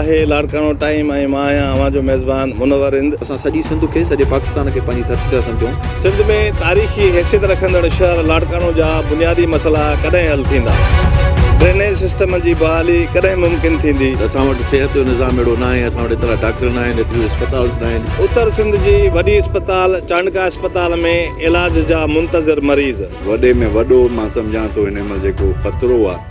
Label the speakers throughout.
Speaker 1: آهي لاڙڪاڻو ٽائيم ۽ مان آهيان اوهان جو ميزبان منور رند.
Speaker 2: اسان سڄي سنڌ کي سڄي پاڪستان کي پنهنجي ڌرتي ٿا سمجهون.
Speaker 1: سنڌ ۾ تاريخي حيثيت رکندڙ شهر لاڙڪاڻو جا بنيادي مسئلا ڪڏهن حل ٿيندا؟ ڊرينيج سسٽم جي بحالي ڪڏهن ممڪن ٿيندي؟
Speaker 2: اسان وٽ صحت جو نظام اهڙو ناهي، اسان وٽ ايترا ڊاڪٽر ناهن، ايتريون اسپتالز ناهن.
Speaker 1: اتر سنڌ جي وڏي اسپتال چانڊڪا اسپتال ۾ علاج جا منتظر مريض.
Speaker 3: وڏي ۾ وڏو مان سمجهان ٿو هن مهل جيڪو خطرو آ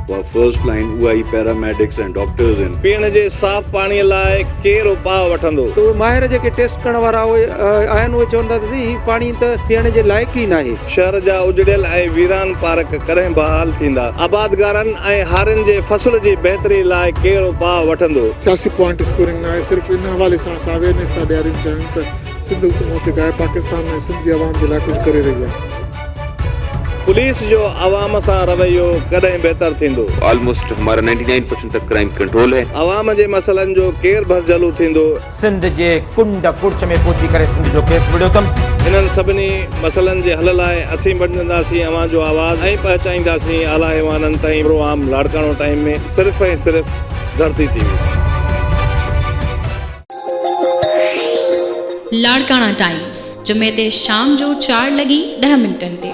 Speaker 3: اها فرسٽ لائين اها ئي پيراميڊڪس ۽ ڊاڪٽرز آهن.
Speaker 1: پيئڻ جي صاف پاڻي لاء ڪير اپاء وٺندو؟
Speaker 4: ته اهي ماهر جيڪي ٽيسٽ ڪرڻ وارا اهي آهن اهي چون ٿا ته سائين هي پاڻي ته پيئڻ جي لائق ئي ناهي.
Speaker 1: شهر جا اجڙيل ۽ ويران پارڪ ڪڏهن بحال ٿيندا؟ آبادگارن ۽ هارين جي فصل جي بهتري لاء ڪير اپاء وٺندو؟
Speaker 5: سياسي پوائنٽ اسڪورنگ ناهي صرف ان حوالي سان اسان اويئرنيس ٿا ڏيارڻ چاهيون ته سنڌ حڪومت جيڪا آهي پاڪستان ۽ سنڌ جي عوام جي لاء ڪجهه ڪري رهي آهي.
Speaker 1: پوليس جو عوام سان رويو ڪڏهن بهتر ٿيندو؟
Speaker 6: آلموسٽ همارا نائنٽي نائن پرسنٽ تڪ ڪرائيم ڪنٽرول هي.
Speaker 1: عوام جي مسئلن جو ڪير ڀرجهلو ٿيندو؟
Speaker 7: سنڌ جي ڪنڊ ڪڙڇ ۾ پهچي ڪري سنڌ جو ڪيس وڙهيو اٿم.
Speaker 1: انهن سڀني مسئلن جي حل لاء اسين بڻجنداسين اوهان جو آواز ۽ پهچائينداسين اعليٰ ايوانن تائين پروگرام لاڙڪاڻو ٽائيم ۾ صرف ۽ صرف ڌرتي ٽي وي تي.
Speaker 8: لاڙڪاڻا ٽائيمز جمعي تي شام جو چار لڳي ڏهه منٽن تي.